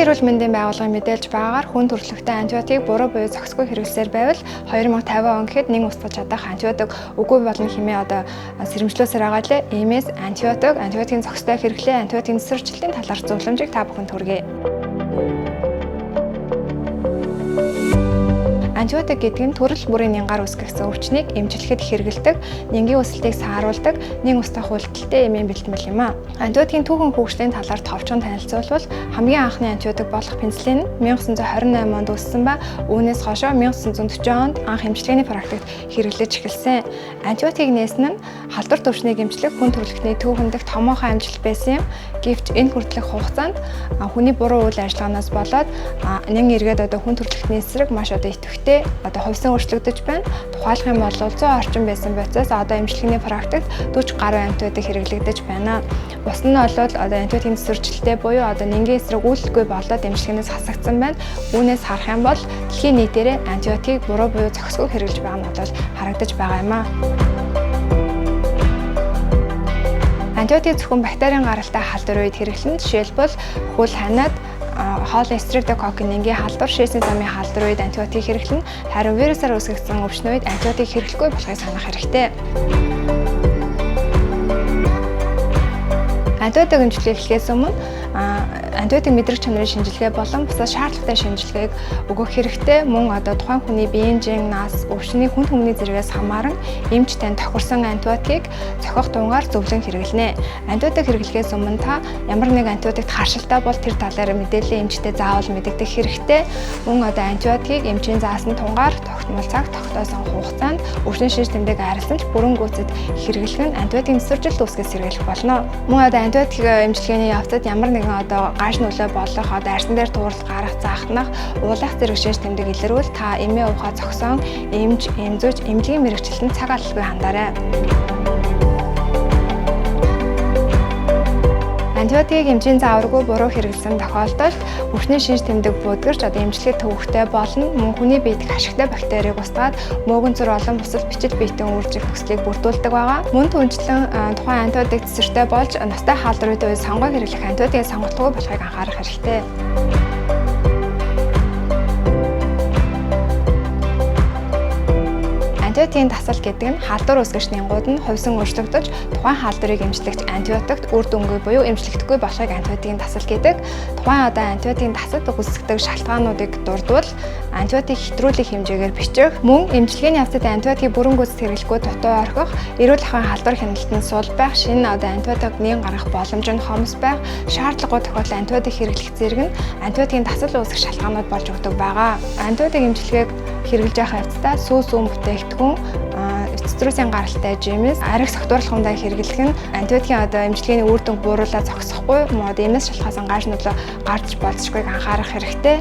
Дэлхийн эрүүл мэндийн байгууллагын мэдээлж байгаагаар хүн төрөлхтөн антибиотик буруу буюу зохисгүй хэрэглэсээр байвал 2050 он гэхэд нэн устгаж чадах антибиотик үгүй болно хэмээн одоо сэрэмжлүүлсээр байгаа лээ. Иймээс антибиотик, антибиотикийн зохистой хэрэглээ, антибиотикийн тэсвэрчлэлийн талаарх зөвлөмжийг та бүхэнд хүргэе. Антибиотик гэдэг нь төрөл бүрийн нянгаар үүсгэгдсэн өвчнийг эмчлэхэд хэрэглэдэг, нянгийн өсөлтийг сааруулдаг, нэн устгах үйлдэлтэй эмийн бэлтгэл юм а. Антибиотикийн түүхэн хөгжлийн талаар товчхон танилцуулбал хамгийн анхны антибиотик болох пенициллин 1928 онд үүссэн ба үүнээс хойшоо 1940 онд анх эмчилгээний практикт хэрэглэж эхэлсэн. Антибиотикийг нээсэн нь халдвар төвшнийг эмчлэх хүн төрөлхтний түүхэн дэх томоохон амжилт байсан юм. Гэвч энэ хүртэлх хугацаанд хүний буруу үйл ажиллагаанаас болоод нэн эргээд одоо хүн төрөлхтний эсрэг маш одоо идэвхтэй одоо хувьсан өөрчлөгдөж байна. Тухайлах юм бол 100 орчим байсан процесс одоо эмчилгээний практикт 40 гаруй антибиотик хэрэглэгдэж байна. Бус нь бол одоо антибиотикийн тэсвэрчлэлтэй буюу одоо нэнгийн эсрэг үйлдэлгүй болоод эмчилгээнээс хасагдсан байна. Үүнээс харах юм бол дэлхийн нийтээрээ антибиотикийг буруу буюу зохисгүй хэрэглэж байгаа нь бол харагдаж байгаа юм а. Антибиотик зөвхөн бактерийн гаралтай халдвар үед хэрэглэнэ. Жишээлбэл хөл ханиад хоолой стрептококкийн нэнгийн халдвар, шээсний замын халдвар үед антибиотик хэрэглэнэ. Харин вирусаар үүсгэгдсэн өвчин үед антибиотик хэрэглэхгүй болохыг санах хэрэгтэй. Антибиотик эмчилгээ эхлэхээс өмнө антибиотик мэдрэг чанарын шинжилгээ болон бусад шаардлагатай шинжилгээг өгөх хэрэгтэй. Мөн одоо тухайн хүний биеийн жин, нас, өвчний хүн түмний зэргээс хамааран эмч тань тохирсон антибиотикийг зохих тунгаар зөвлөн хэрэглэнэ. Антибиотик хэрэглэхээс өмнө та ямар нэг антибиотикт харшилтай бол тэр талаар мэдээлэл эмчтэй заавал мэдэгдэх хэрэгтэй. Мөн одоо антибиотикийг эмчийн заасан тунгаар тогтмол цаг, тогтоосон хугацаанд өвчин шинж тэмдэг арилсан ч бүрэн гүйцэд хэрэглэх нь антибиотикийн тэсвэржилт үүсгэхээс сэргийлэх болно. Мөн одоо антибиотик эмчилгээний явцад ямар нэгэн одоо гаж нөлөө болох, одоо арьсан дээр туурал гарах, заахнах, уулах зэрэг шинж тэмдэг илэрвэл та эмээ ухаа зогсон эмч, эмзүүч, эмнэлгийн мэргэжилтэнд цаг алдалгүй хандаарай. Антибиотикийг эмчийн зааваргүй буруу хэрэглэсэн тохиолдолд өвчний шинж тэмдэг бүдгэрч одоо эмчилгээ төвөгтэй болно. Мөн хүний бие дэх ашигтай бактерийг устгаад мөөгөнцөр болон бусад бичил биетэн үржих нөхцөлийг бүрдүүлдэг байгаа. Мөн түнчлэн тухайн антибиотик тэсвэртэй болж настай халдвар үед сонгон хэрэглэх антибиотикийн сонголтгүй болохыг анхаарах хэрэгтэй. Антибиотикийн дасал гэдэг нь халдвар үүсгэгч нянгууд нь хувьсан өөрчлөгдөж тухайн халдварыг эмчлэгч антибиотикт үр дүнгүй буюу эмчлэгдэхгүй болохыг антибиотикийн дасал гэдэг. Тухайн одоо антибиотикийн дасалд үүсгдэг шалтгаануудыг дурдвал антибиотик хэтрүүлэх хэмжээгээр бичих, мөн эмчилгээний явцад антибиотикийг бүрэн гүйцэд хэрэглэхгүй дутуу орхих, эрүүл ахуйн халдвар хяналтанд сул байх, шинэ одоо антибиотик нэн гаргах боломж нь хомс байх, шаардлагагүй тохиолдолд антибиотик хэрэглэх зэрэг нь антибиотикийн дасал үүсгэх шалтгаанууд болж өгдөг байгаа. Антибиотик эмчилгээг хэрэглэж явах явцдаа сүү сүүн бүтээгдэхүүн, цитрусын гаралтай жимс, ариг согтууруулах хэрэглэх нь антибиотикийн одоо эмчилгээний үр дүнг бууруулаад зогсохгүй, мөн одоо эмээс шалтгаалсан гаж нөлөө гарч болзошгүйг анхаарах хэрэгтэй.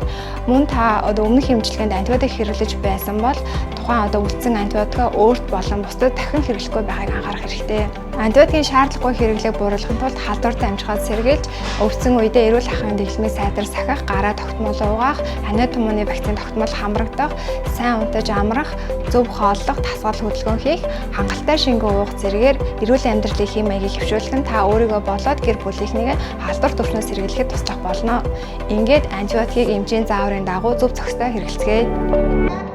Мөн та одоо өмнөх эмчилгээнд антибиотик хэрэглэж байсан бол тухайн одоо үлдсэн антибиотикаа өөрт болон бусдад дахин хэрэглэхгүй байхыг анхаарах хэрэгтэй. Антибиотикийн шаардлагагүй хэрэглээг бууруулахын тулд халдвартай амжихаас сэргийлж, өвдсөн үедээ эрүүл ахуйн дэглэмийг сайтар сахих, гараа тогтмол угаах, ханиа тумууны вакцин тогтмол хамрагдах, сайн унтаж амрах, зөв хооллох, дасгал хөдөлгөөн хийх, хангалттай шингэн уух зэрэгээр эрүүл амьдралын хэм маягийг хэвшүүлэх нь та өөрийгөө болоод гэр бүлийнхнийг халдвар төвчнөөс сэргийлэхэд туслах болно. Ингээд антибиотикийг эмчийн зааврын дагуу зөв зохистой хэрэглэцгээе.